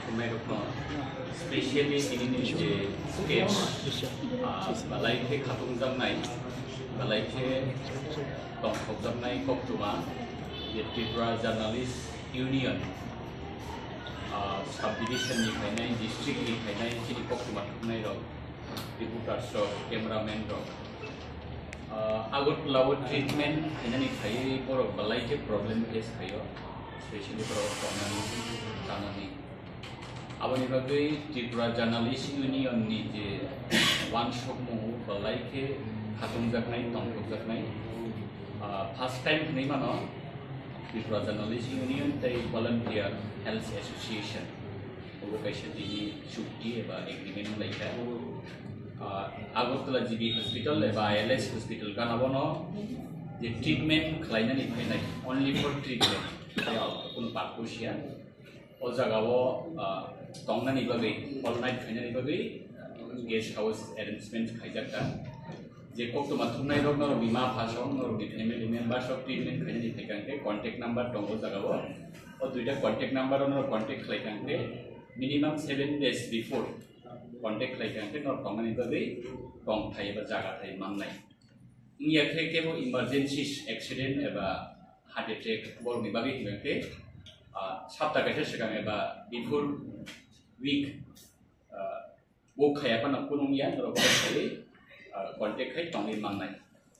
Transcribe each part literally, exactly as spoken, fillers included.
Khumnairokno specially tinini je step, ah, belai khe khatungjaknai, belai khe tongthokjaknai koktwma, je Tripura Journalist Union, ah, subdivision ni phainai, district ni phainai chini koktwma thumnairok, reporters rok, cameraman rok, ah, Agartala o treatment khainani phaiwi borok belai khe problem face khaio, specially borok tongnani, chanani. Aboni bagwi Tripura Journalist Union ni je uansukmung belai khe khatungjaknai, tongthokjaknai. Ah, first time hwnwi mano Tripura Journalist Union tei Volunteer Health Association. Obo kaisa tini chukti eba agreement wnglaikha. Ah, Agartala G B Hospital eba I L S Hospital gana bono je treatment khlainani phainai, only for treatment, tei kunu purpose ya. O jagao, ah, tongnani bagwi, all night khainani bagwi, ah, guest house arrangement khaijak kha. Je koktwma thumnairok norokni ma pha song, norokni family members rok treatment khainani phaikha hwnkhe contact number tongo o jagao. O duita contact number o norok contact khlaikha hwnkhe minimum seven days before contact khlaikha hwnkhe norok tongnani bagwi tongthai eba jagathai mannai. Wngya khe kebo emergencies, accident eba heart attack borokni bagwi hwnba khe, ah, sapta kaisa swkang eba before week, ah, book khaya phano kunu wngya, norok book khaiwi, ah, contact khai tongwi mannai.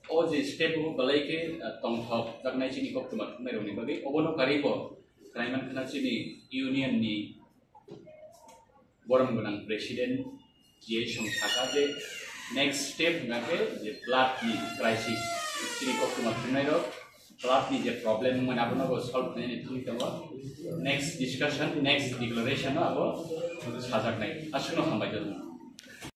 O je step o belai khe, ah, tongthok jaknai chini koktwma thumnairokni bagwi, obono karwi bo khlaiman khna chini union ni borom gwnang president J Song saka je next step hwnga khe je blood ni crisis, chini koktwma thumnairok blood ni je problem wngmani abono bo solve khlainani thangwi tongo. Next discussion, next declaration no abo sajaknai. Aswkno hambai jadu.